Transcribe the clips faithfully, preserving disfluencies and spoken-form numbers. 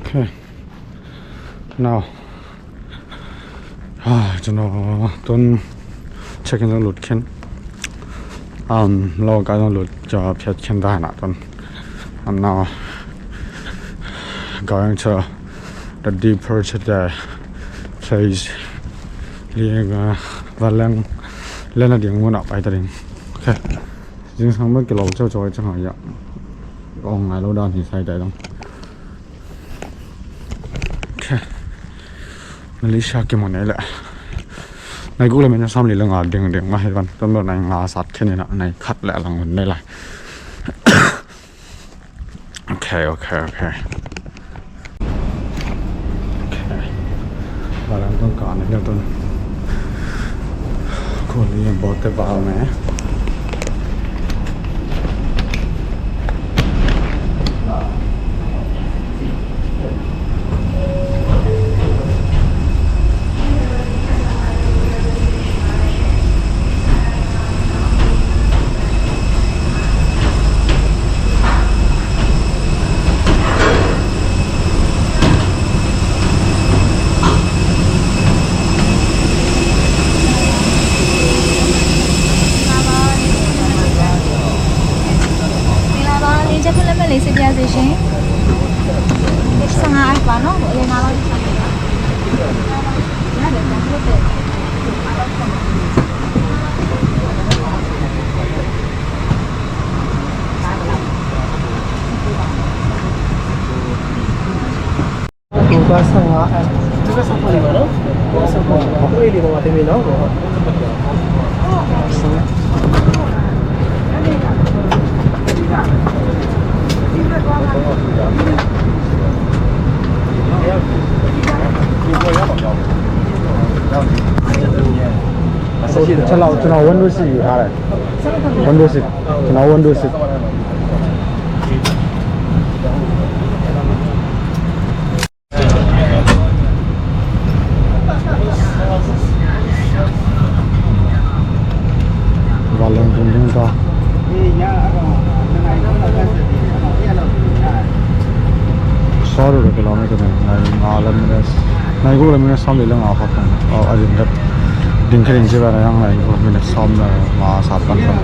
Okay. Now, ah, cun, uh, tun check-in zong lut khin. Um, lo ka zong lut, uh, phiat khin ta na tun. And now, going to the departure place. Liang, uh, Vanleng, lian a ding mun ah pai ta ding. Okay. Zingsang bek kilo ceuceu ai ciang a, ong ngai lo dan hi sai tai dong. Okay. Malaysia kimu nei le. Nai guk le minute sawm li le nga ding ding mah hi van. Tun bel nai nga sat khin ina, nai khat le a lang hun nei lai. Okay, okay, okay. Okay. Balang tong ka ne tun. Kuli bote ba me. Mila ba, ni ja khun lam le se dia se shin. Sanga ai pa no, le na lo. Chalo, chalo, one two six, ah, one two six, chalo, one two six. Vanleng tung ding ta. Sorry, kilometer nai nga le minute, nai guk le minute sawm li le nga khat. Oh, a ding khat. Ding khat ding ci ba na yang nai guk le minute sawm le nga sat pan pan.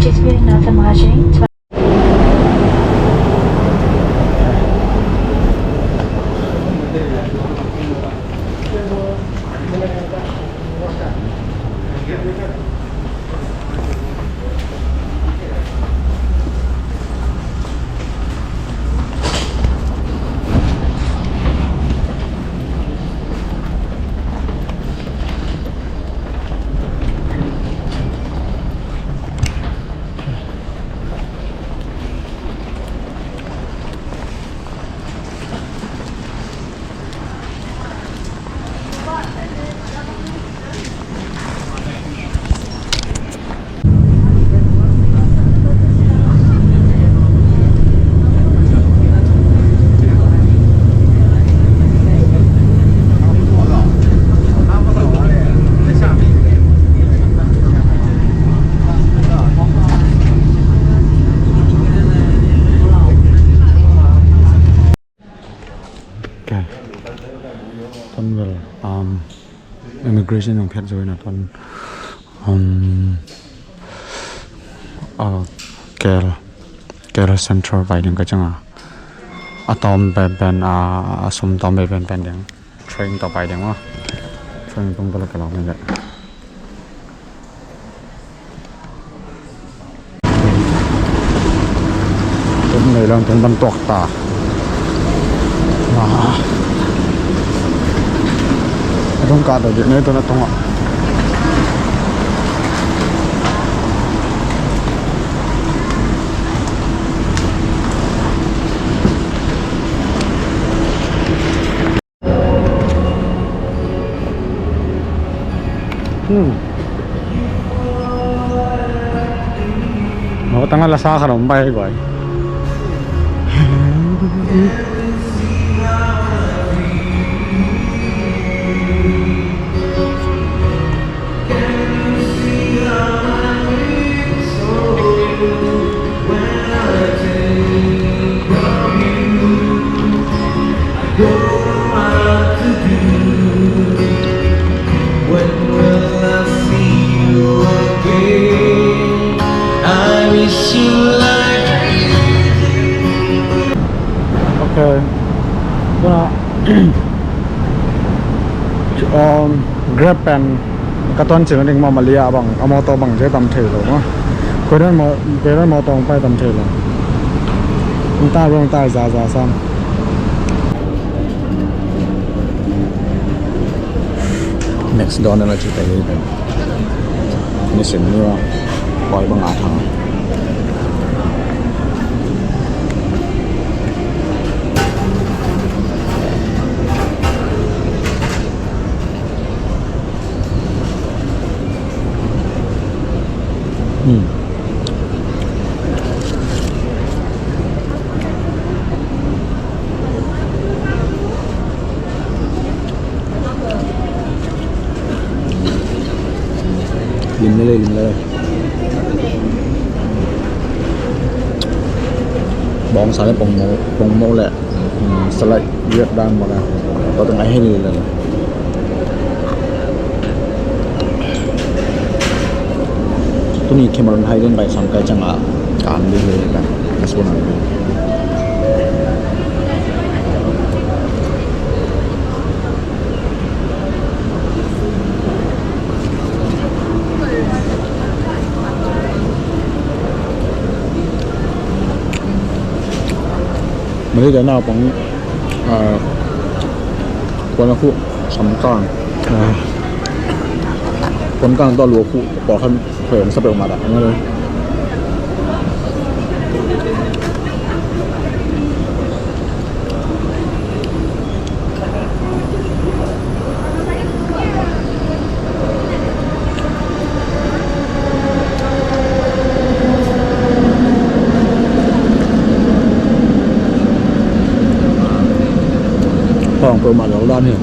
Just wait, nothing watching. Reason hong phiat zo in a ton, um, uh, K L, K L Central pai ding ka ciang a, a tawm pen pen, a, a sum tawm pen pen ding. Train tawh pai ding maw. Train tung tawh la ka lawm in leh. Tung nei lang tung ban tuak ta. Ah. Tung ka da di nei tung a tung a. Hmm. Aw, tanggal a sa khat om pai guai. Ok. Tuna, um, Grab pen ka tuan cil ding maw, Malaysia bang a mawtaw bang zia tam thei lo maw. Koidan maw, koidan mawtaw hong pai tam thei lo. Hong tai, hong tai za za sam. McDonald a ci pai hi pen. Ni sin ni wa. Koi bang a thang. Hmm. Lim lele, lim lele. Bawngsa le pongmo, pongmo le, um, salai yet dan mawk a. Tua teng a hei lele. Tuni Cameron Highland bai sam kai ciang a, kan di hei kan. Mas pun ang. Mali dan a pang, ah, kuan a khu, sam kang. Ah. Kuan kang tua lua khu, pawlkhat. Khoi hong sa peuhmah dah. Khoi hong peuhmah dah dan hi.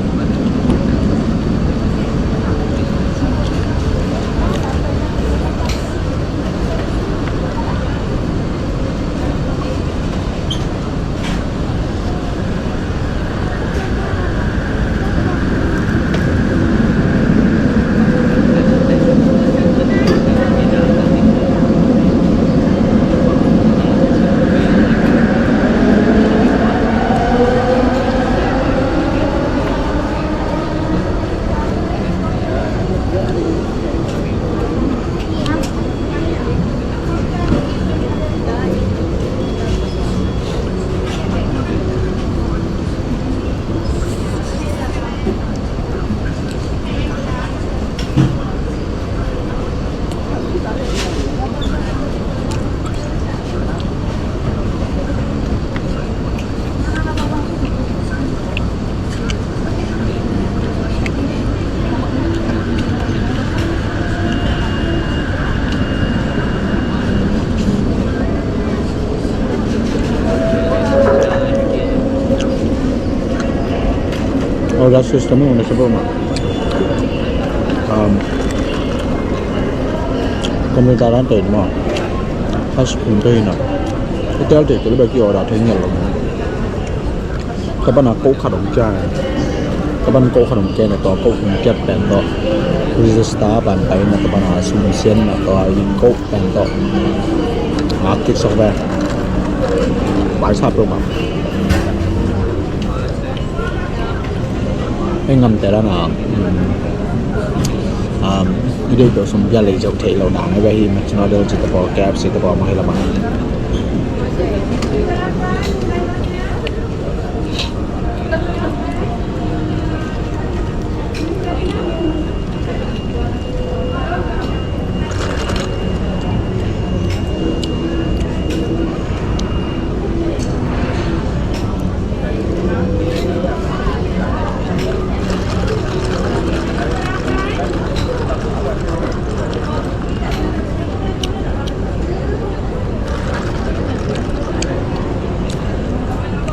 Order system hong na sa bawm ah. Um, computer ah tei maw. Touch screen tei na. Hotel tei tei le bek ki order thei ngial lo. Ka pan a ko khat hong kia. Taban koh khat hong ken a, tua koh hong kiat pen tawh Crystal Star pan pai na, taban a sum sian na, tua in koh pen tawh ngak kik sok ve. Pai sa peuhmah. Ei ngamte dan a, um, i deih tawh sum bia lei zeuh theih loh dan a ve hi. McDonald ci ta pawl, K F C ta pawl mah hi lamah.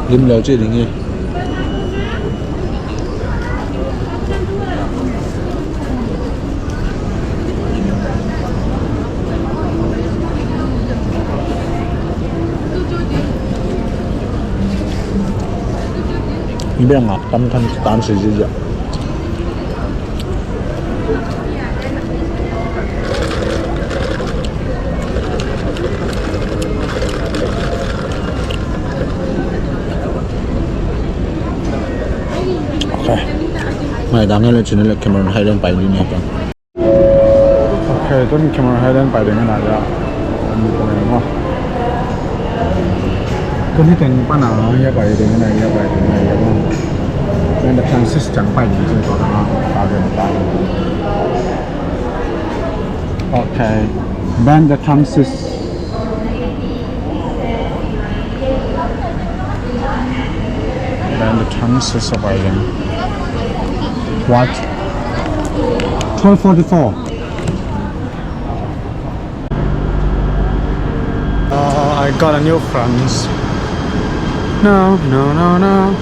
Lim leu ci ding hi. Biang a tam than tan si si ja. Ok. Mai dang le chin le Cameron Highland pai ni ne kan. Ok, tun Cameron Highland pai ding na ya. Ni ko ne mo. Tun hi teng pana ya pai ding na ya pai ding na ya mo. Then the chances chang pai ding ko na ta de ta. Ok. Then the chances Then the chances of hiding. What? Twelve forty-four. Uh, I got a new friends. No, no, no, no.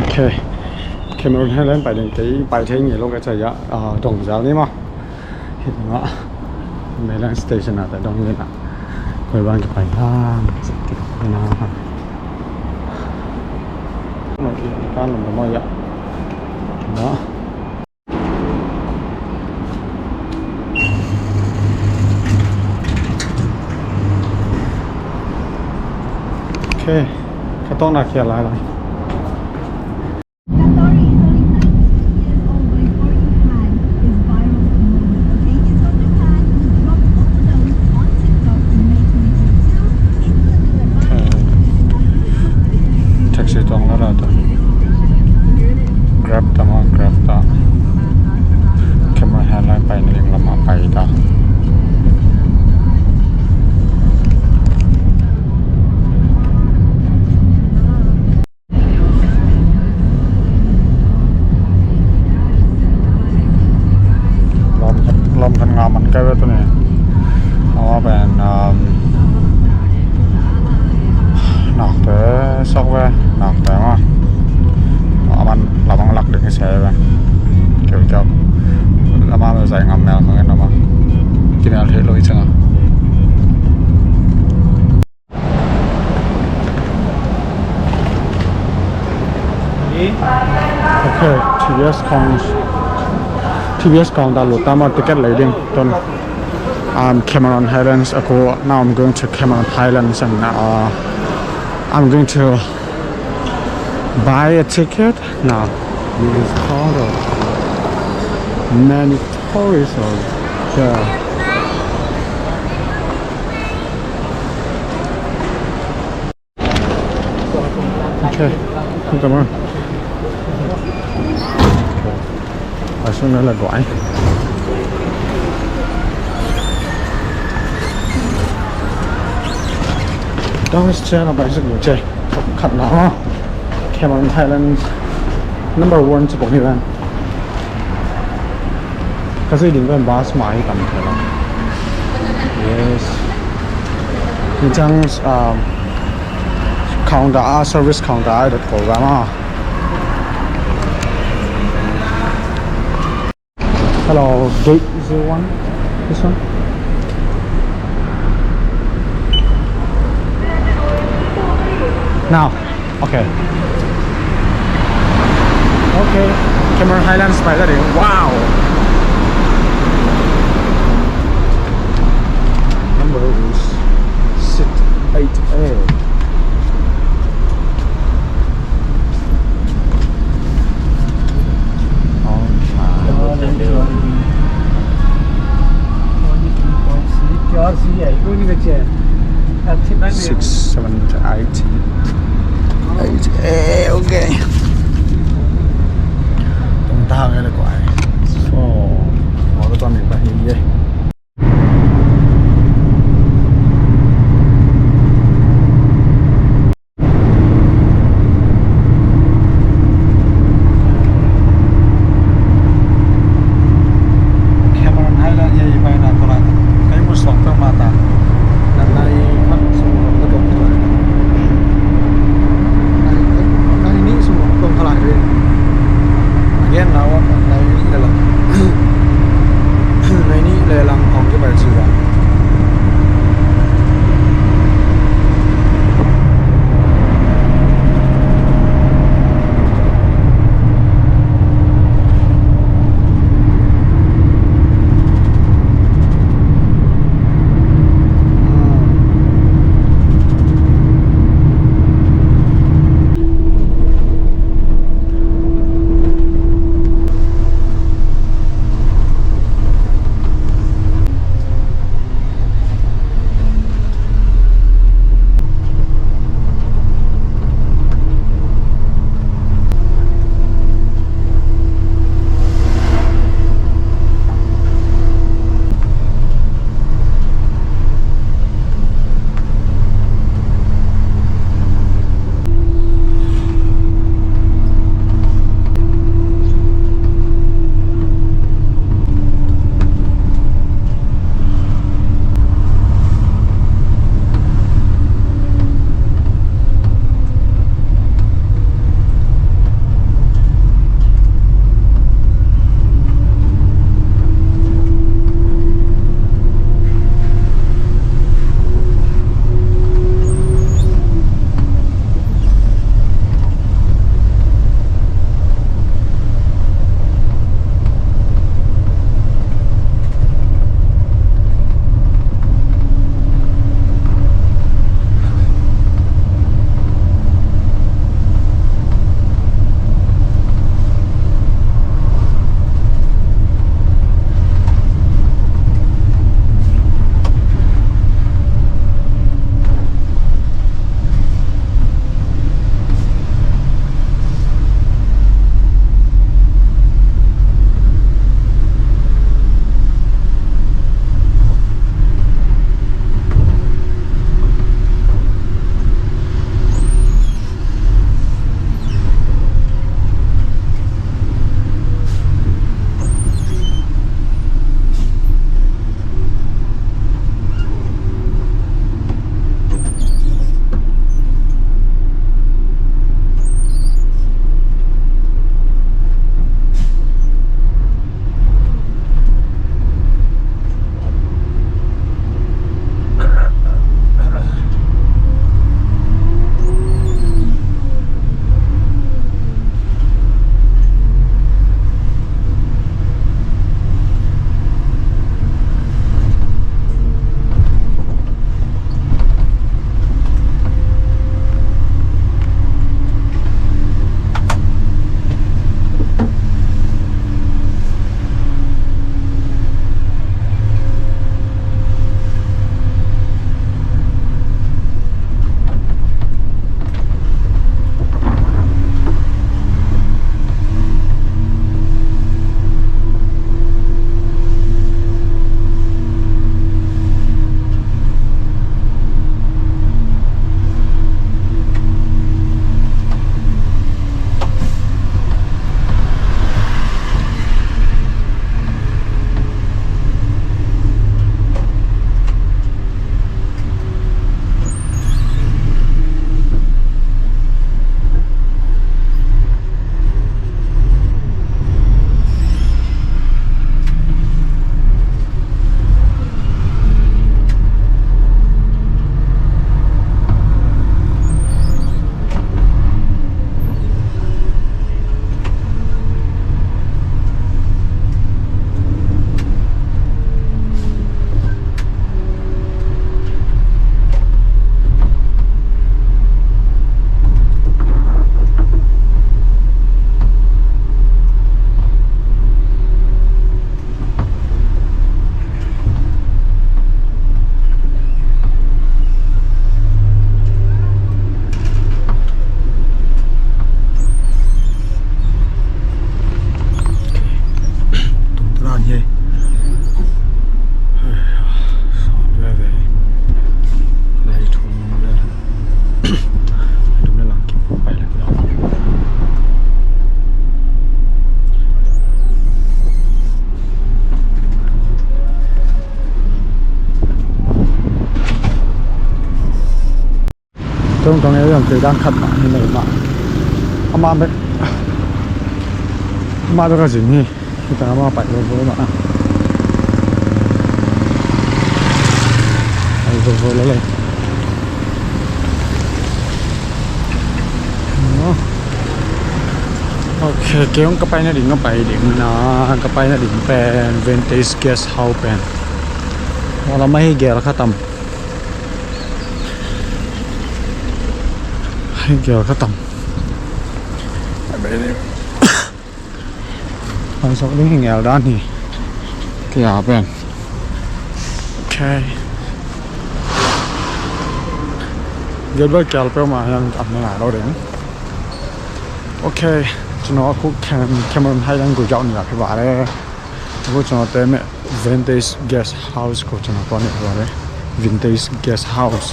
Ok. Cameron Highland pai ding kei pai thei ngei lo ka cai ah, ah, dong zal ni maw. Hih tengah Mainland Station ah ta dong ni na. Koi bang kipai hiam? Cik tik ni na. Kan lom maw ya. Na. Ok, ka tawng na kia lai lai. Taxi tawng la la ta. Grab ta maw, Grab ta. Cameron Highland pai na ding lamah pai ta. Lawm khat, lawm khat ngah man kai ve tuni. Aw pen, um, nakte sok ve, nakte maw. Aman lamang lak ding se ve. Keu keu. Lama me zai ngam mel khang en lama. Kimel thei lo i chang a. Ok, T B S Count, T B S Count ta lut ta maw, ticket lei ding. Tun, um, Cameron Highlands a ko, now I'm going to Cameron Highlands and, uh, I'm going to buy a ticket. Now, this is called, uh, many tourists are there. Ok, xin cảm ơn. Ở xuống đó là gọi. Đó, xe nó bay rất nhiều xe. Khắp nó. Cameron Highlands number one sa pong hi ven. Ka zui ding pen bus mah hi tam thei lo. Yes. Ni chang, um, counter ah, service counter ah dot ko ga ma. Hello, gate zero one. This one. Now, okay. Okay, Cameron Highlands pai ta ding. Wow. Number is seat eight A. Six, seven, eight. Eight A, okay. Tung ta ngai le kuai. So, wa ka tuan ni pa hi ye. Cameron Highland hi a, i paina tawh lai. Ka i musuak peuhmah ta. Nang na i khat sung ka tuak hi lai. Kong kong e, kong kei dan khat mah hi nei mah. Ama bek, ama bek a zin hi. Kita ama pai lo lo mah. Ai lo lo lo lo. Ok, kei hong ka paina ding, ka pai ding na, ka paina ding pen Vintage Guest House pen. Wala mai hi gel khatam. Hi gel khatam. Ai sok ding hi ngel dan hi. Kei a pen. Ok. Gilbert kial peuhmah hian an ngai lo ding. Ok. Cino a khu Cam-, Cameron Highland khu jauh ni a phi vare. A khu cino te me Vintage Guest House khu cino tua ni vare. Vintage Guest House.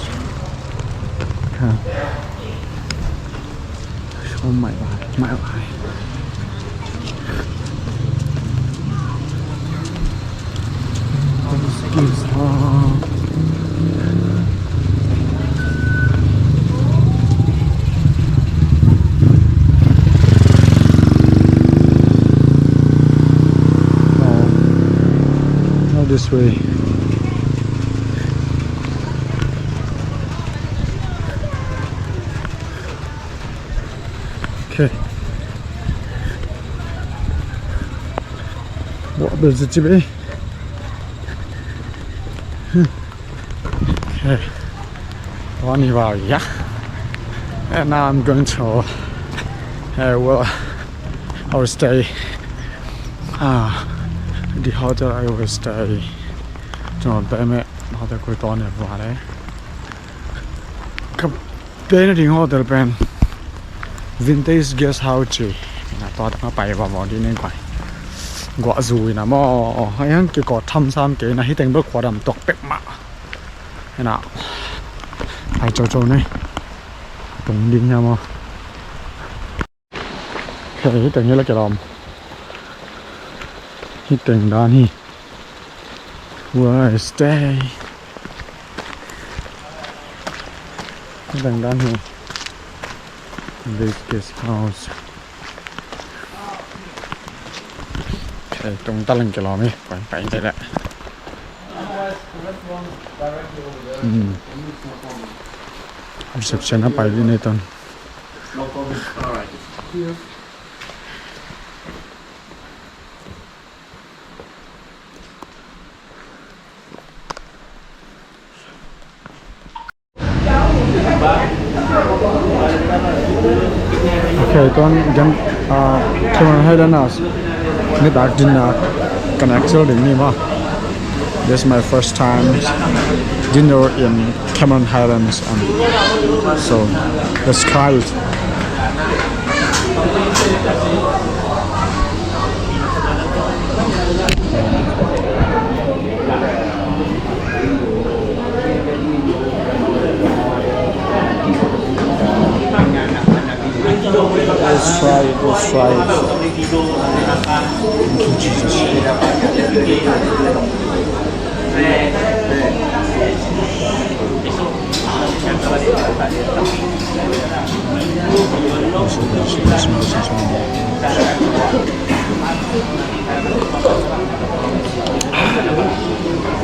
Ha. Oh my God, my God. This is, uh, oh, not this way. Okay. Buah bel zi ci bei. Okay. One hour, yeah. And now I'm going to, uh, well, I will stay, uh, the hotel I will stay. Cuma peme hotel ku tone vale. Ka paina ding hotel pen Vintage Guest House ci. Na tua tang a pai va maw di ning pai. Guah zui na maw. Hei hang kikawt tham sam kei na, hi teng bel khua dam tuak pek mah. Hei na. Pai cocau nei. Tung ding hiam maw. Hei, hi teng hi la kilawm. Hi teng dan hi. Where I stay. Hi teng dan hi. This guest house. Hei, tung ta leng kilawm hi. Pai, pai te le. Hmm. Reception a pai di nei ton. Okay, tuan gen, uh, Cameron Highlanders nitak dinner kan actual ding ni maw. This is my first time dinner in Cameron Highlands, and so let's try it. Let's try it, let's try it. Thank you, Jesus.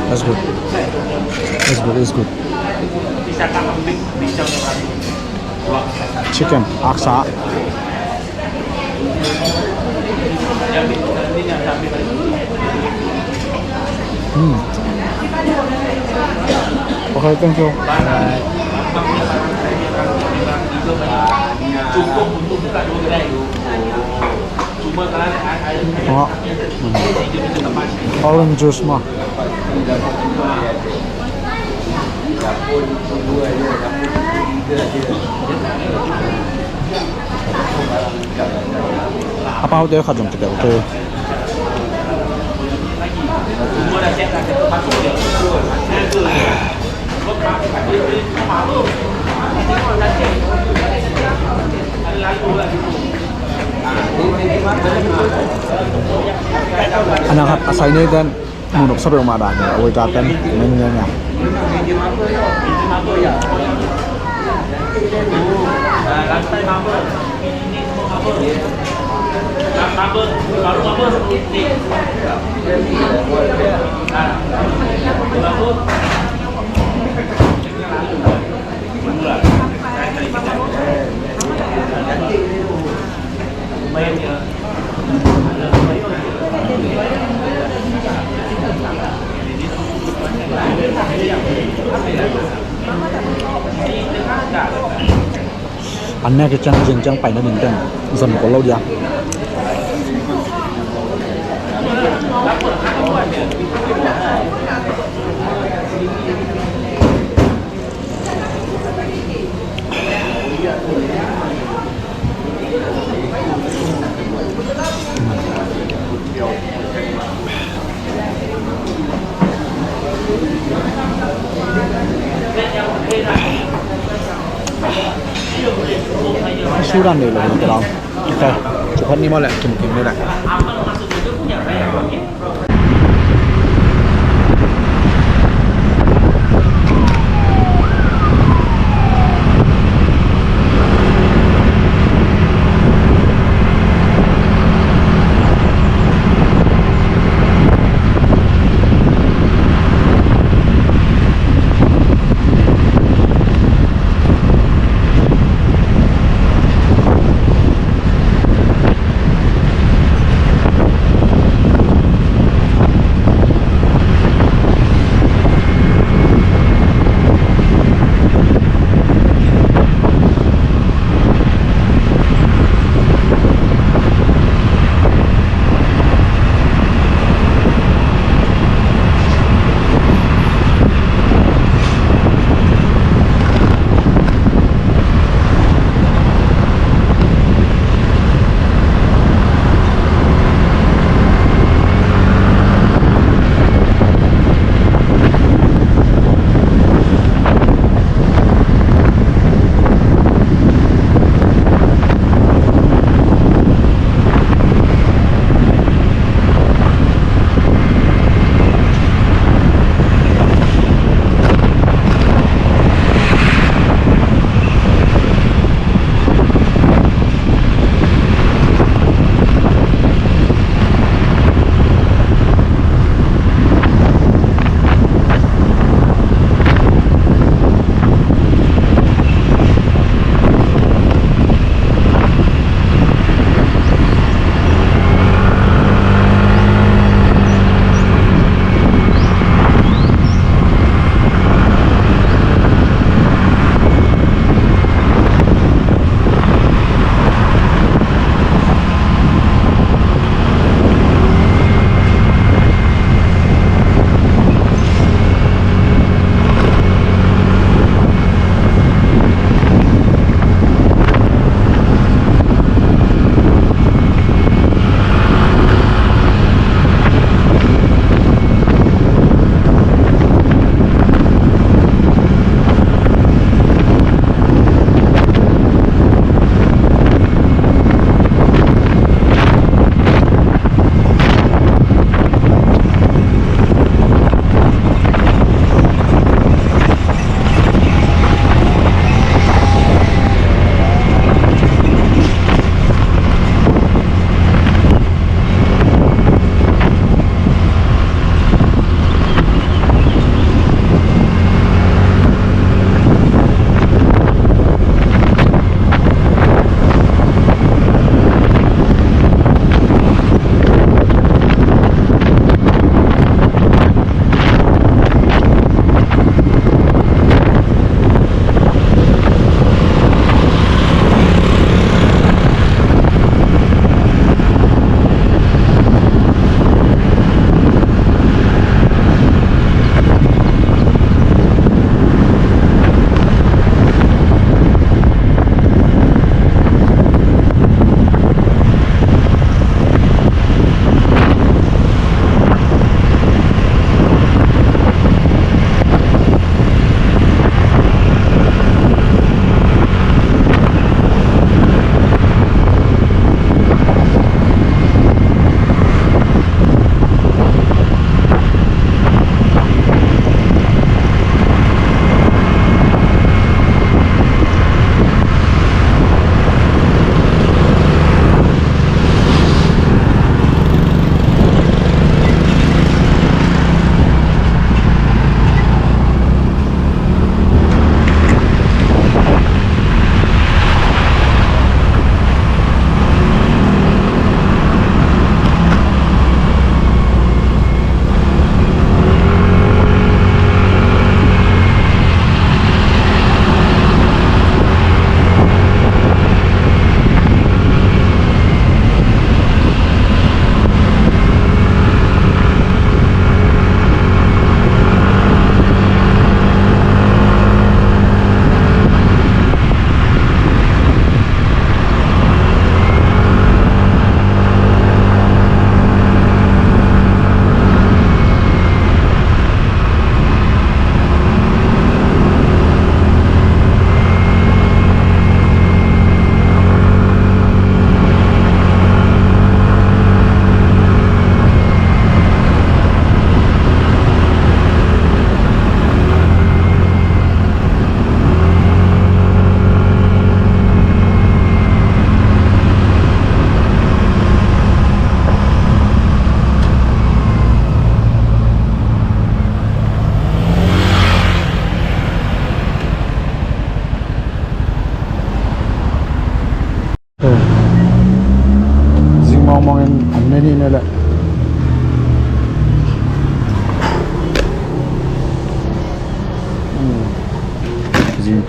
That's good. That's good, it's good. Chicken, aksa. Hmm. Okay, thank you. Ah. Orange juice maw. A paute khat zong kitel kei. A na khat a sai nei ten. Mu nok sa peuhmah dan hi a, waiter ten. Nen ngen ngen. An nek i ciang zing ciang paina ding teng zon ko lo dia. Sudan ni lo ni tao. Ok. Chụp hết ni mà lại chụp chụp ni lại.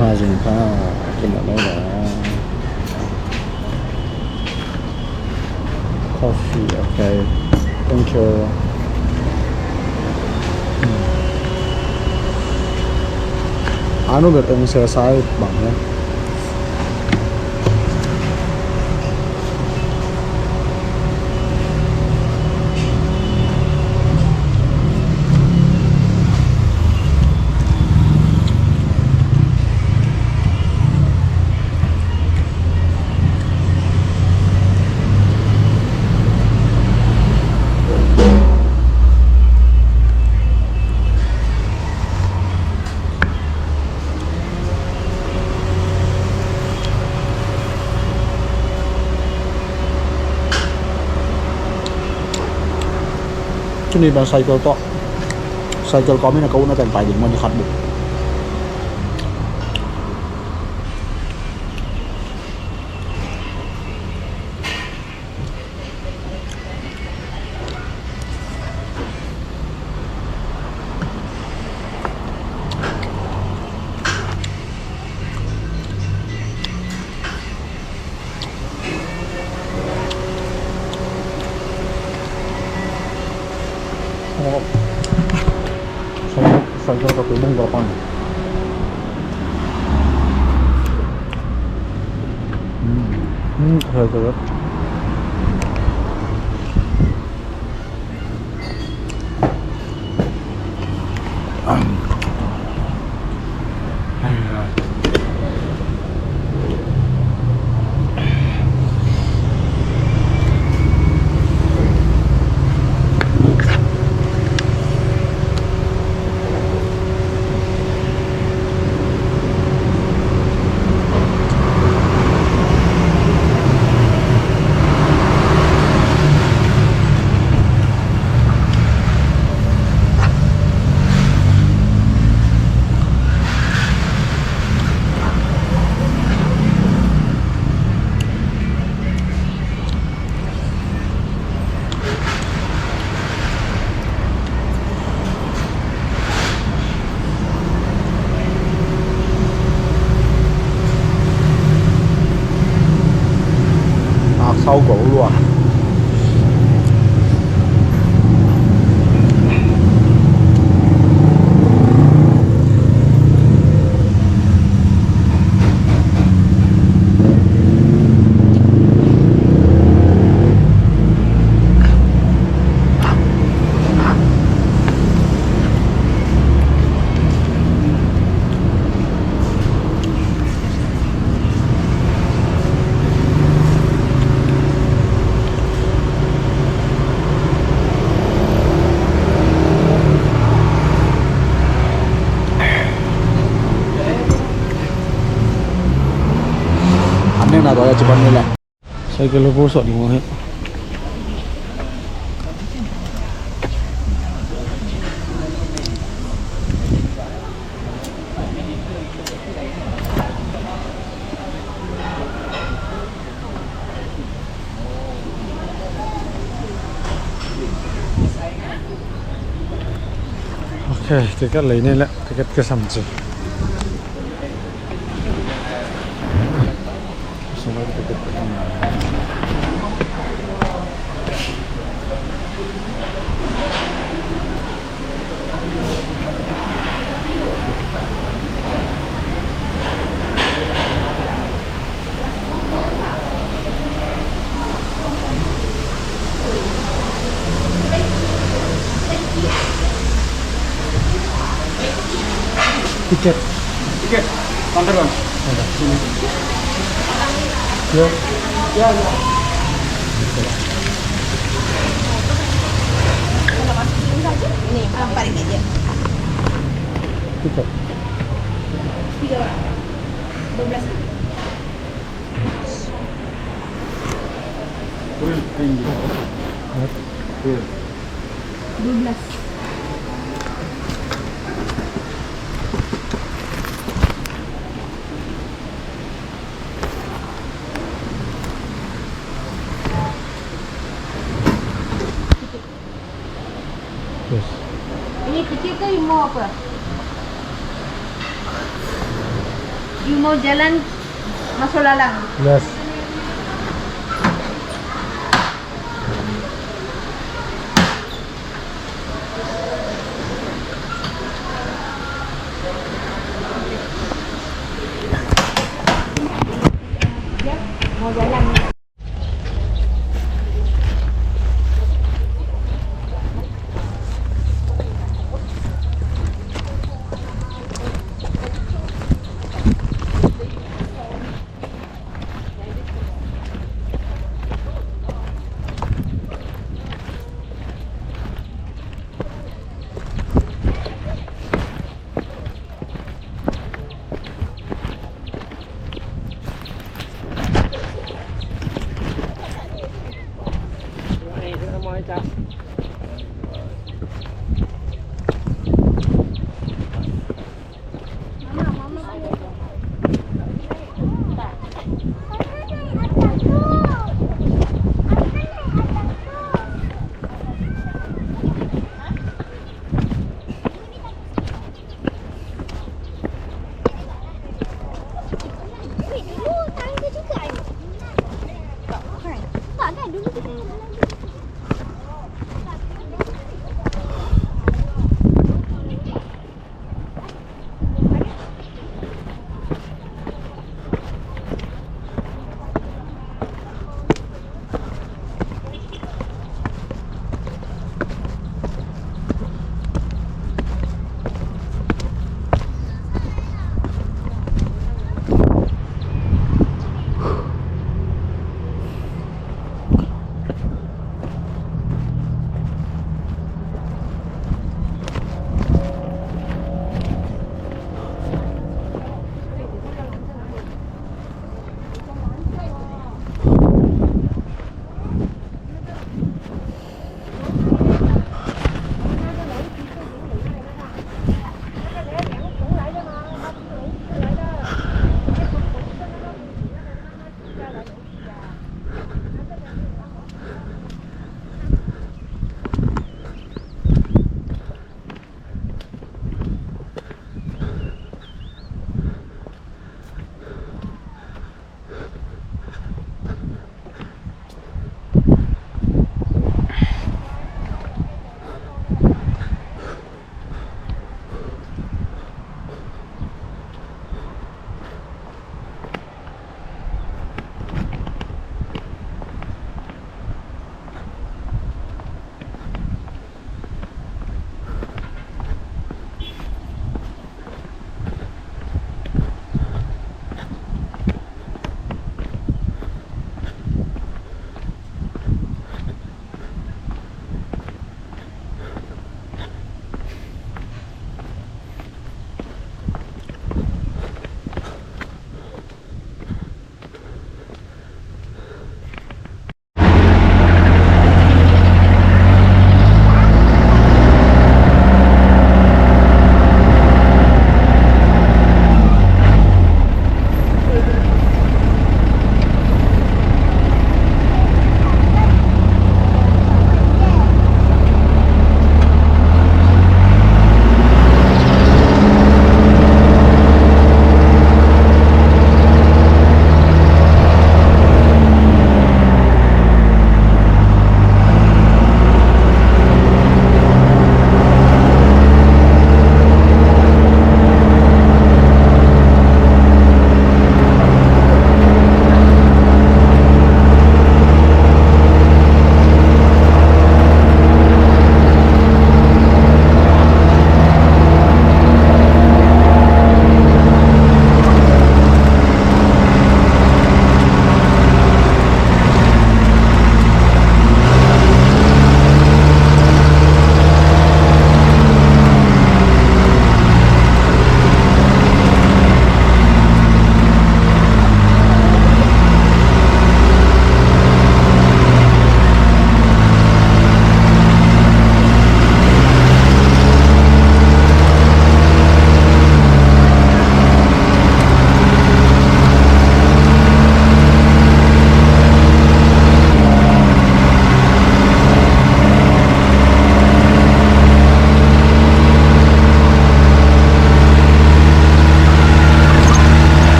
Pha zing pha, kimawh lo lo. Coffee, okay. Thank you. Anu bet eng sel sai bang hiam. Tuni ban cycle tawh, cycle kawm in a ka utna ten pai ding maw, ni khat buk. Cycle ka pui bung gua pang. Hmm. Hmm, cycle. Aksau go lua. An neng na tua ya ci ban ni le. Cycle lo bawlsuah ding uh hi. Ok, ticket lei ni le, ticket kisam ci. Tiket. Tiket. Antar, Bang. Ada. Sini. Ya. Ya, ya. Ini, ah, paling aja. Tiket. Tiga orang. Dua belas. Dua belas. Yes. Ini kecil ke lima apa? Mau jalan, masuk lalang. Yes.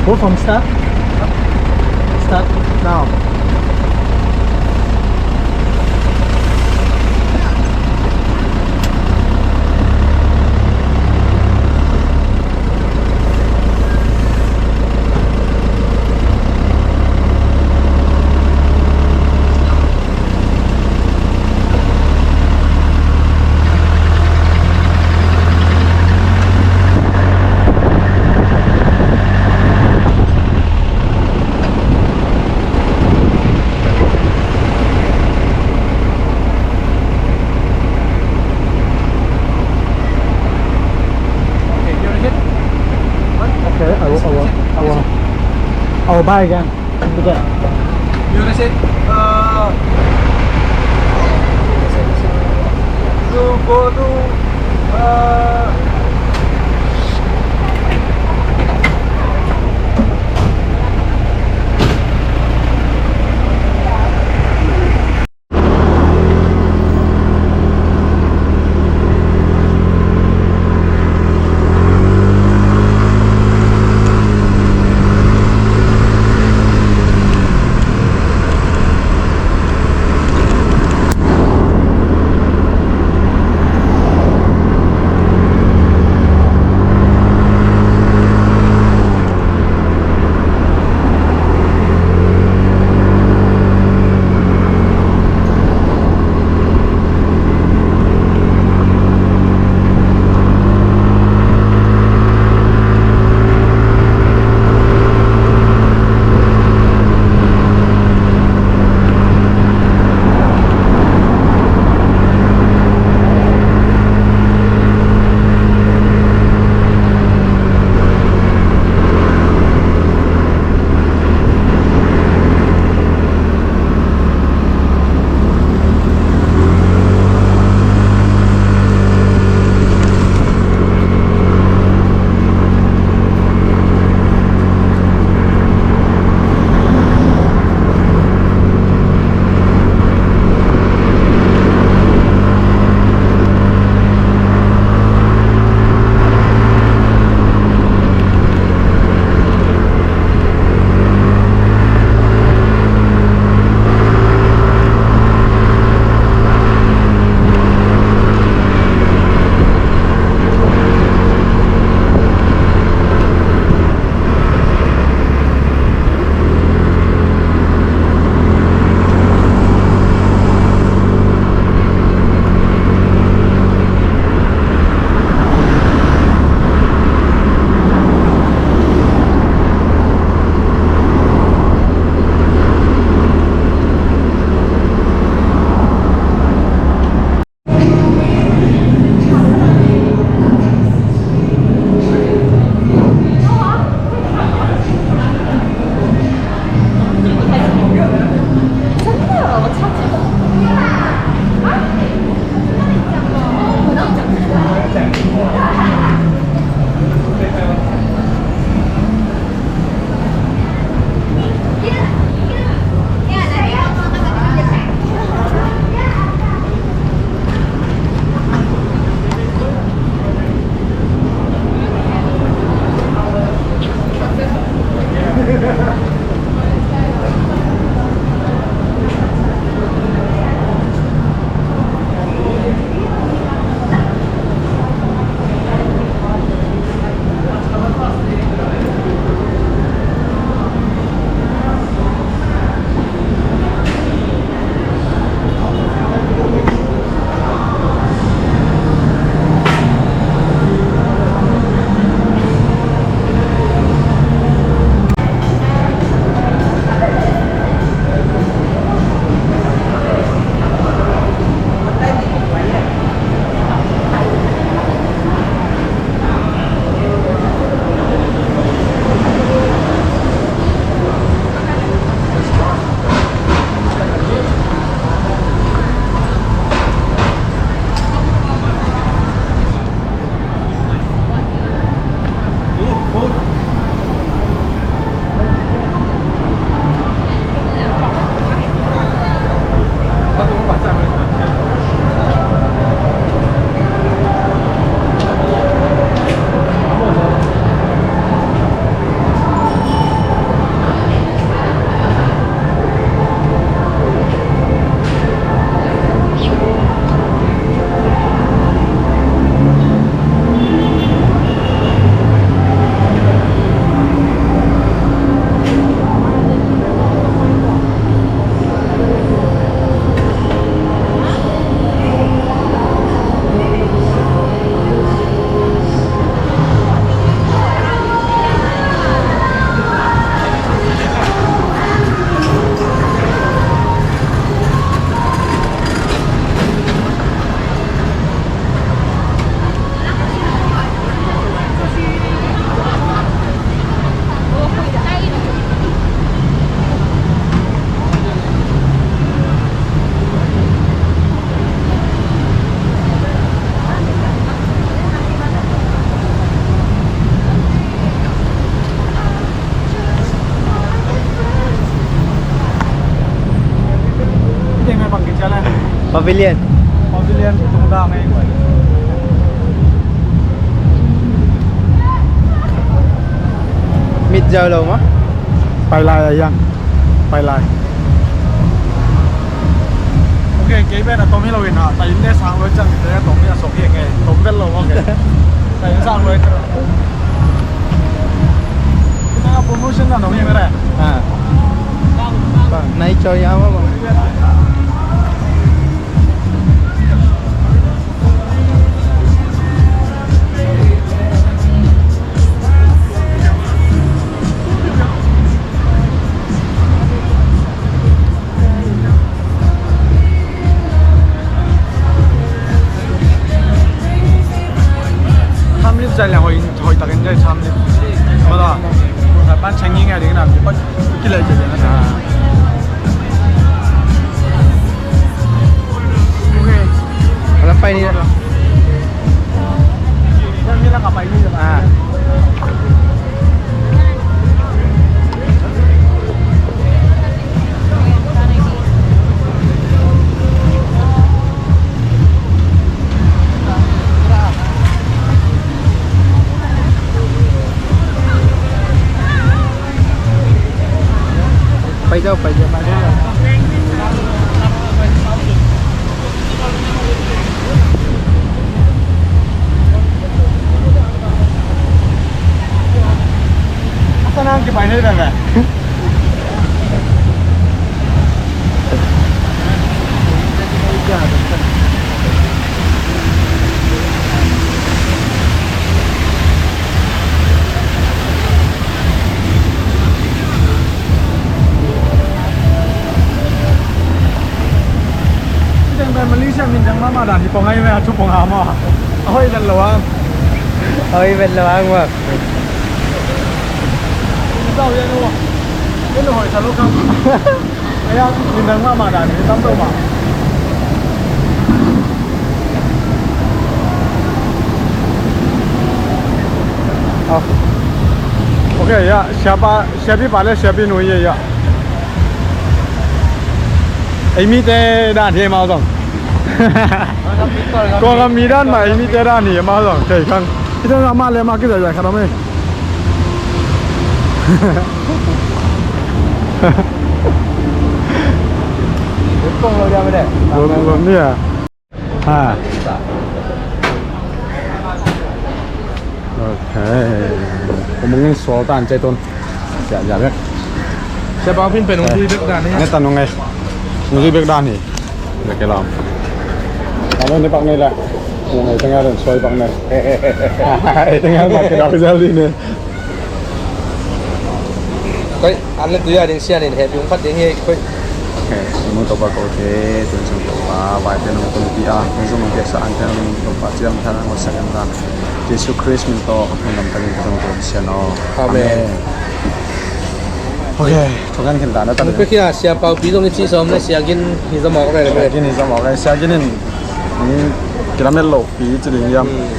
Go from start. Start now. Okay, I will, I will, I will, I will buy again. Again. You wanna say, uh, you go to, uh, Pavilion. Pavilion tung dah ngei guai. Mit zau lo maw? Pai lai a hiang. Pai lai. Ok, kei pen a tom hi lo in a, ta inn le sang lo ciang te a tom hi a sok hi ngei. Tom vet lo, ok. Ta inn sang lo ciang. Kita promotion na no hi mere. Ah. Bang, nai choi ya maw bang. Tham lip zai le hoi, hoi takin zai tham lip. Bala. Ban chang ngi ngai ding na. Kilai zai na. Ok. Lam pai ni. Ah. Pai dau, pai dau, pai dau. Asa nang kipai ni dang eh. Malaysia min dang mama dan hi pong ai me a thu pong ama. Ahoi dan lo ang. Ahoi dan lo ang ma. Zau ya no. Ken hoi sa lo kam. Aya, min dang mama dan hi tam lo ma. Oh. Ok ya, siapa, siapa pale, siapa nu ya ya. Ei mite dan hi mau zong. Kawlgam mi dan mah ei mite dan hi mau zong. Kei khang. Ita na ma le ma kizai zai khat om ei. Kong lo dia mede. Lo, lo ni a. Ha. Ok. Ko mungin sual tan cai tun. Ya, ya bek. Siapa pin pen ung tui bek dan ni. Ne tan ung ngai. Ung tui bek dan ni. Bek ke lam. Alo ni pak ni la. Ung ngai tengah dan suai pak ni. Tengah pak ke dak jali ni. Koi, an le tui a ding sian in he piung phat ding hi, koi. Ok, mun Topa ko te, tun sung Topa, vai te nong tun pi a, tun sung nong piaksa an te nong Topa, ciam tha nong sa kan ta. Jesu Christ min to, nong dam takin ka tong ko sian o. Amen. Amen. Ok, thukan khin ta na ta. Pe kia sia pau pi dong ni ci som le sia gin hi zam ok le. Sia gin hi zam ok le, sia gin in, mm, kilamet lo pi ci ding yam. Hmm.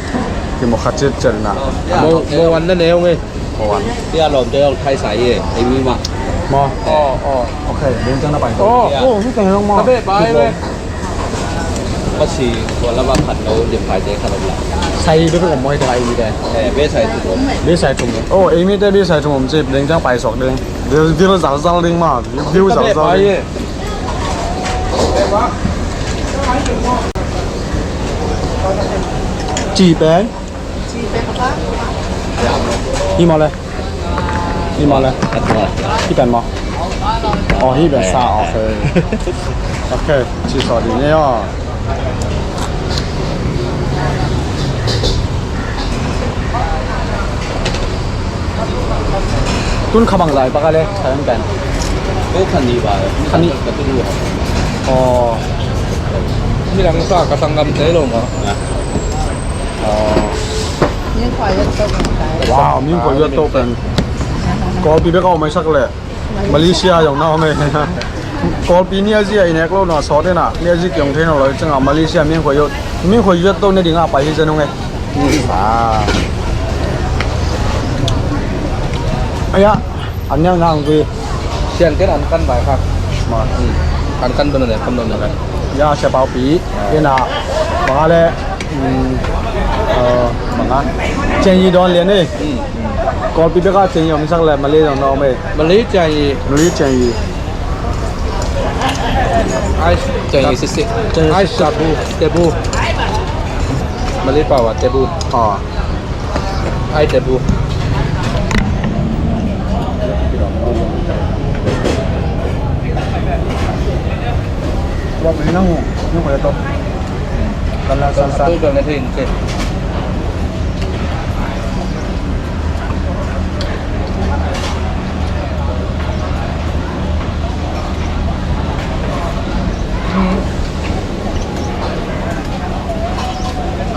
Ki mo khat chet chet na. Mo, mo wan na neu nge. Ko wan. Tia lom te ong thai sai ye, ei mi ma. Ma. Oh, oh. Ok, ding chang na pai. Oh, oh, mi teng long ma. Tabe bai be. Masi ko lama khat lo, dim pai te khat lo la. Sai be ko mo te ai mi te. Eh, be sai tu. Be sai tu. Oh, ei mi te be sai tu mo chip, ding chang pai sok ding. Dil, dil zal zal ding ma. Dil zal zal ding. Ci pen. Hi maw le? Hi maw le? Hi pen maw? Oh, hi pen sa, ok. Ok, ci sawh ding ei aw. Tun kha bang zai bak a le, kha bang pen. Ko kha ni ba, kha ni. Ka tu lu. Oh. Ni lang sa ka sanggam te lo ma. Wow, min khua yuat to pen. Kawlpi bek a om ai sak le. Malaysia zong na om e. Kawlpi ni a zia i nek lo na sawt e na. Ni a zi kiong thei na lo i chang a Malaysia min khua yuat. Min khua yuat to ne ding a pai hi zen ung e. Ah. Aya, an niang nang zui. Sian ken an kan bai kha. Ma. An kan to na ne, kan to na ne. Ya, Sia Pau Pi. Ina, bang a le, um, uh, bang a, Cian Yi dawn lian ei. Kawlpi bek a Cian Yi om sak le Malay zong na om ei. Malay Cian Yi. Malay Cian Yi. Ai, Cian Yi sisi. Ai, Sabu, Tebu. Malay pau a Tebu. Ah. Ai, Tebu.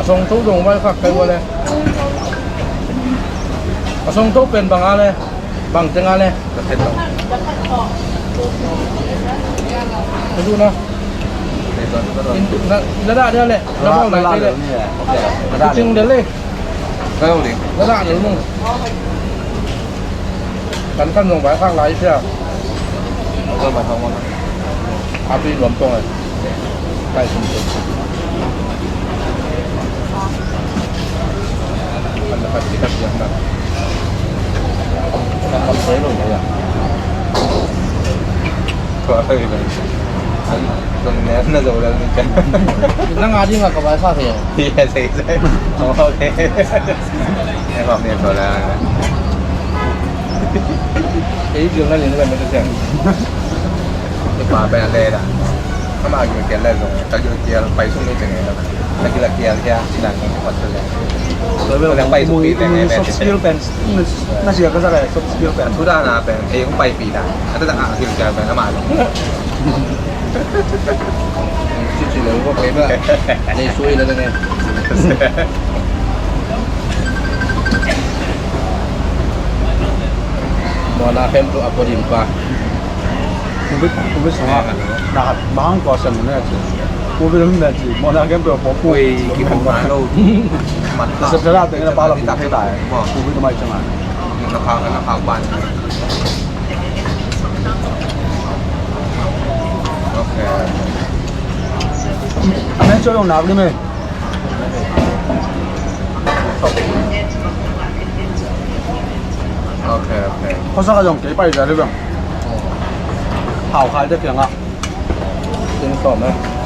A songtho zong vaikhak kei ua le. A songtho pen bang a le. Bang teng a le. Ka du na. Na, na dah dia le. Na bang na le. Kucing dia le. Na dah dia le. Kan kan zong vaikhak lai sia. Api nuam tong eh. Kai sum sum. Kan na pati ka siang na. Kan kan sai lo ya. Ko ai ba. An tong ne na zo la ni kan. Na nga di nga ka vaikhak ya. Iya, sai sai. Okay. Em, em, em, em. Ei, gil na ling ven na ka siang. Ei, pa pen a le da. Ama gil kial le zong, ka gil kial pai sung ni teng e da. Ka gil kial kial, ci dan kong pat le. Pai sung pi teng e, soft skill pen. Na sia ka sa ka soft skill pen. Thu da na pen, ei, kong pai pi da. Ata da a gil kial pen ama. Ci ci le ko pe ba. Nei sui la da ne. Mawhna khempeuh a pua ding pa. Covid, covid sungah na khat bang kua sem ne ci. Covid um ne ci. Mawhna khempeuh a pua pua. Ui, ki pua ma lo. Mat ta. Sep sa la teng na pa la pua thei tai. Covid mai chang a. Na pha, na pha ban. Okay. Ane cho yong nak ni me. Ok, ok. Khuasak a zong kei pai zia dih bang. Hau khai te kiang ah.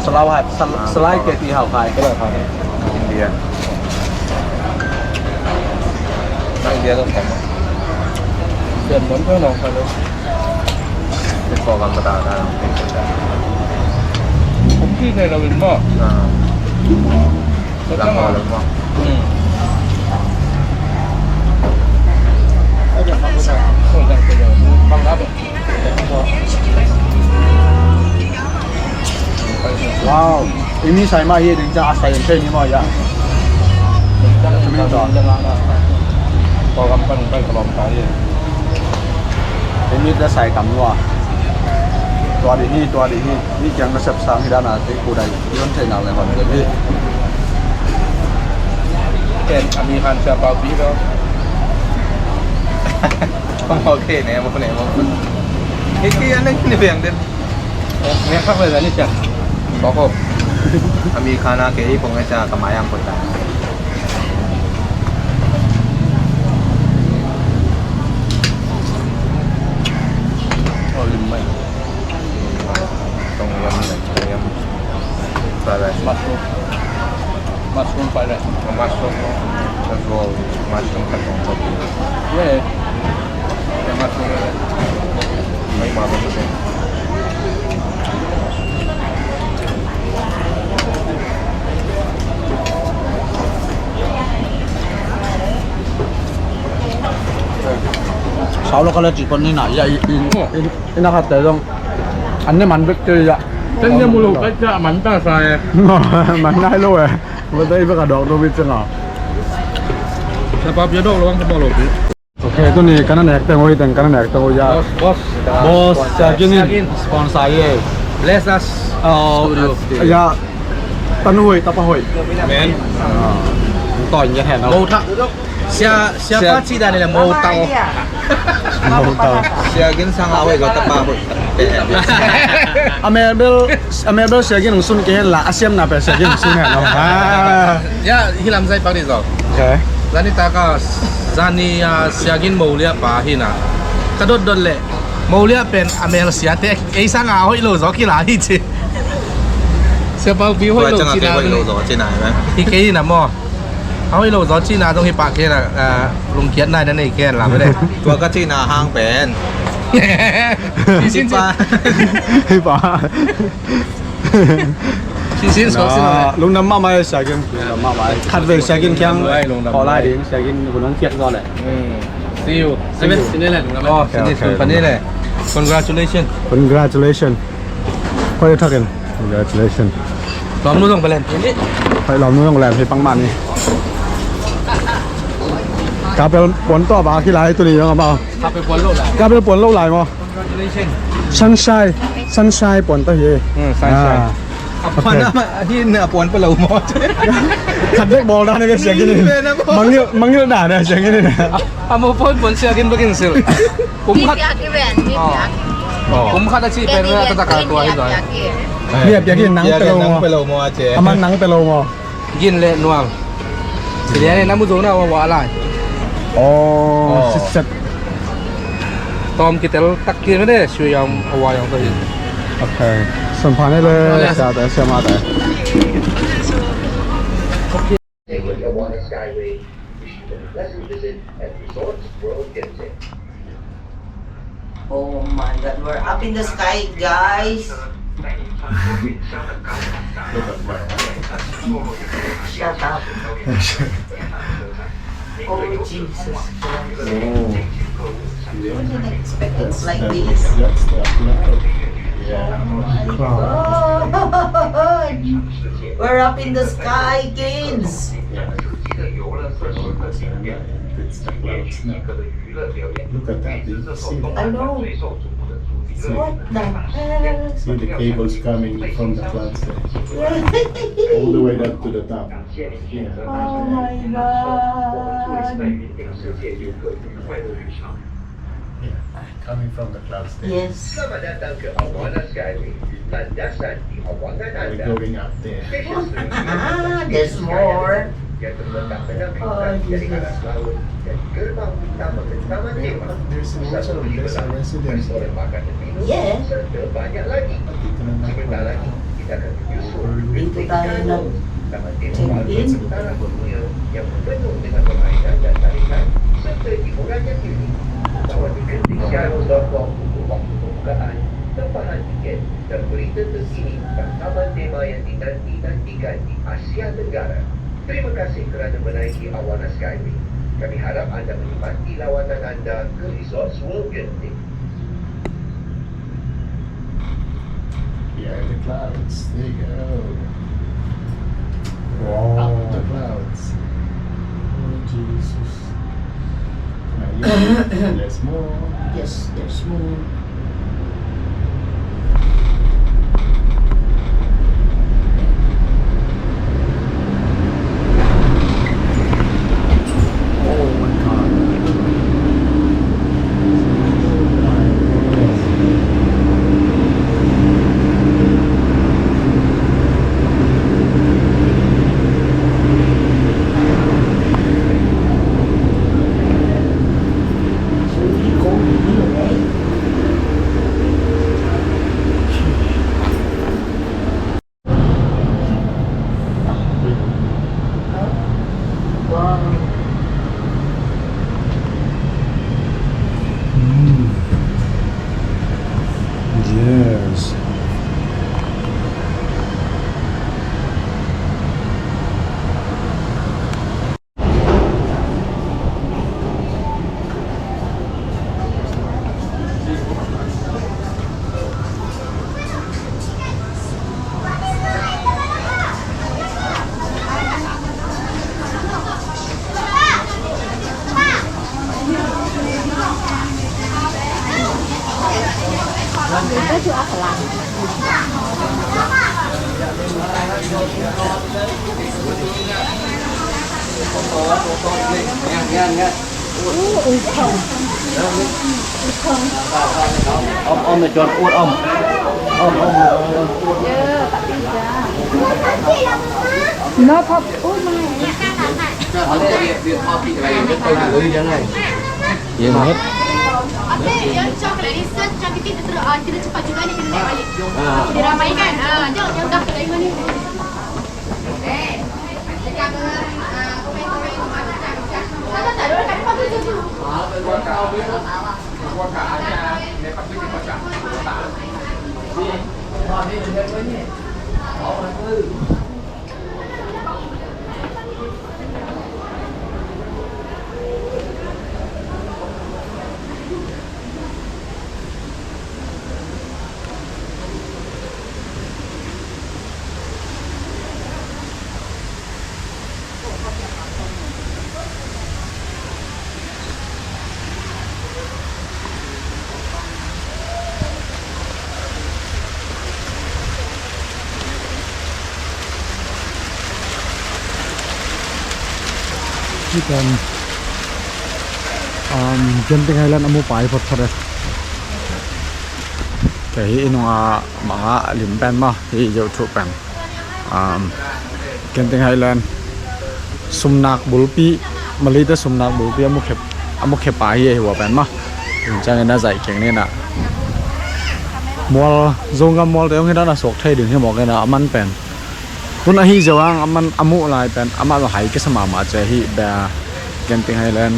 Salai, sal-, salai kei ti hau khai. India. India zong khai. Sian mawk kei nong khai lo. Te kawlgam ka ta ta. Kum kik nei lo in maw? Ah. Lam maw, lam maw. Hmm. Bang na bang. Wow. Imi sai mah hi ding ciang a sai in thei ni maw ya. Kawlgam pan pan ka lawm ta hi. Imi te sai tam lua. Tua ding hi, tua ding hi. Mi kiang na sep sang hi dan a te ku dai. Yon thei nak le hon hi. Ken a mi khan sia pau pi lo. Pang ok ne mo ne mo. Hiki an nang ni biang den. Ngiat khak leh zan i ciah. Bawk o. A mi khan a kei i pong e cia ka mai ang poi ta. Aw, lim mai. Tom yum, tom yum. Fried rice. Mushroom. Mushroom fried rice. Mushroom. Mushroom khat tong. Yeah. Sau lo ka la ci pon ni na ya i, i, i, i na khat te zong an ne man bek te ya. Ten ne mu lo ka ca man ta sa e. Man nai lo e. Mo ta i bek a dok do bit cenga. Sa pa pia dok lo ang ka bawk lo pi. Ok, tuni kan a nek teng oi teng, kan a nek teng oi ya. Boss, boss. Boss, Sia Kin in sponsor ye. Bless us. Oh, studio. Ya. Tanu hoih, tapa hoih. Amen. Ah. Tawh nge hen. Bo thak. Sia, sia pa ci dan ni le mo tau. Mo tau. Sia Gin sang a hoih lo tapa hoih. A mel bel, a mel bel Sia Gin hong sun kei hen la, a siamna pen Sia Gin hong sun hen lo. Ah. Ya, hi lam zai pak ni zo. Okay. Zani taka, zani, ah, Sia Gin mo lia pa hi na. Ka dot dot le. Mo lia pen a mel sia te, ei sang a hoih lo zo kila hi ci. Sia Pau Pi hoih lo ci na. Hoih lo zo ci na, hi kei hi na mo. A hoih lo zaw cihna zong hi pah kei na, ah, lungkiat nai na nei kei la mede. Tua ka cihna hang pen. Hi pa. Hi pa. Lungdam mahmah e Sia Gin. Lungdam mahmah e. Khat vei Sia Gin kiang. Lungdam. Khawh lai ding Sia Gin hun hong kiak zaw le. Hmm. See you. See you. Sine le lungdam. Oh, okay, sine okay, sun pani le. Congratulations. Congratulations. Hoih thak in. Congratulations. Lawmnu zong palen. Hoih lawmnu zong len hi pang mah ni. Kapel puan tawh a ba kilai tuni zong a ba. Kapel puan lo lai. Kapel puan lo lai maw. Congratulations. Sunshine. Sunshine puan tawh hi. Hmm, sunshine. Ah. A puan a ma, hi na a puan pa lo maw. Khat bek bawl dan a bek Sia Gin in. Mangngilh, mangngilh dan a Sia Gin in. A mo puan puan Sia Gin bek in sil. Kum khat. Mi piak hi ven, mi piak. Kum khat a cih pen ven a taktak a tua hi zoi. Mi a piak hi nang pe lo maw. Aman nang pe lo maw. Gin le nuam. Sia Gin na mu zo na wa wa lai. Oh, siset. Tom kitel tak ki mede sui yang wa yang to hi. Okay. Sun pha ni le sa ta sa ma ta. They were the one Skyway. Wish you a pleasant visit at Resorts World Genting. Oh my God, we're up in the sky, guys. Look at my Shut up. Oh, Jesus Christ. Oh. I wasn't expecting like this. That's the, that's the Atlanta. Yeah. Oh my God. We're up in the sky, kids. Yeah. It's the clouds now. Look at that. Do you see that? I know. See? What the hell? See the cables coming from the clouds there. All the way up to the top. Yeah. Oh my God. Yeah, coming from the clouds there. Yes. Selamat datang ke Awana Skyway. Landasan di Awana anda. We're going up there. Stesen selanjutnya Skyway yang terletak penampilan dari arah laut dan gerbang utama ke Taman Tema. There's a hotel, there's a residence there. Serta banyak lagi. Sebentar lagi kita akan menyusul. Pintu tayo na. Taman Tema Balbon Utara Borneo yang penuh dengan permainan dan tarikan serta hiburan yang unik. Lawat di genting syahrul dot com untuk waktu pembukaan, tempahan tiket, dan berita terkini tentang Taman Tema yang dinanti-nantikan di Asia Tenggara. Terima kasih kerana menaiki Awana Skyway. Kami harap anda menikmati lawatan anda ke Resorts World Genting. Behind the clouds. There you go. Wow. Up the clouds. Oh, Jesus. Not yet. There's more. Yes, there's more. Wow. Mm. Yes. Om, om, om, om. No pop. Ui, mai. Yên hết. Diramaikan. Ah, jom, jom dah ke lain mana. Hih pen, um, Genting Highland a mu pai photphot e. Kei hih i nungah mangah lim pen maw, hih YouTube pen. Um, Genting Highland sumnak bulpi, Malay te sumnak bulpi a mukhia, a mukhia pa hi a hi hua pen maw. Tua ciangin a zaih keng ni na. Mual, Zogam mual te hong hi dan a suak thei ding hi mawk in a, a man pen. Tun ahi ziau ang a man a muh lai pen amah zong hai kisa mahmah ci a hi bia, Genting Highland,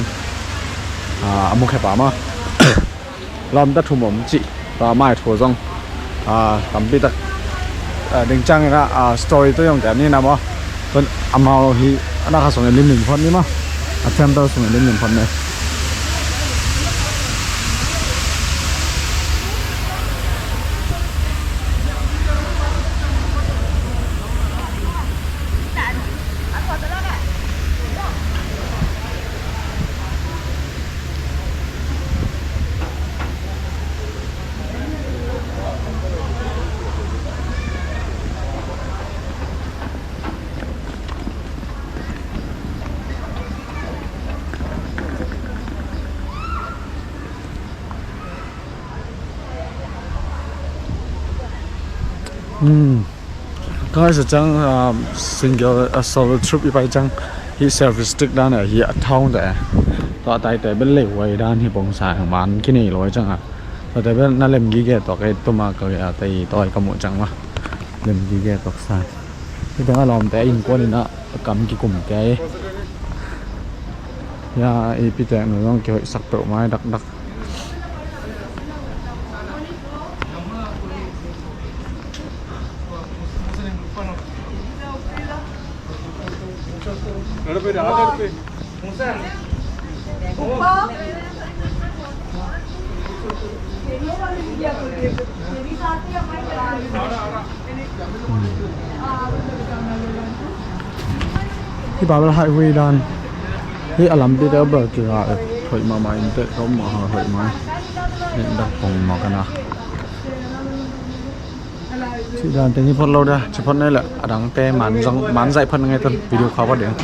ah, a mukhia pa maw. Lawmta thum om cih, tua mai thu zong, ah, tampi tak, ah, ding ciangin ah, ah, story tawh zong gen ni na maw. Tun amau hi a na kha sungin limlim phot ni maw. A temple sungin limlim phot ni. Hmm. Guys, a ciang, um, single, a solo trip i pai ciang, hih selfie stick dan a hi a thawng te. Tua tai te bel lei huai dan hi pong sa man kinei loi ciang a. Tua te bel na lem gige tua kei tuma ka ge a tei tua ka mu ciang ma. Lem gige tua sa. Hih teng a lawmte a innkuan in a kam kikum kei. Hia i pitek nu zong kihoihsak peuh mai dakdak. Hih Bible Highway dan. Hih a lampi te bel kiga hoih mahmah in te ka um mah hoih mai. Hih dak pong mah ka na. Ci dan teng hi phot lo dia, ci phot nai le, a dangte man zong, man zaih phot ngai tun, video kha phot ding.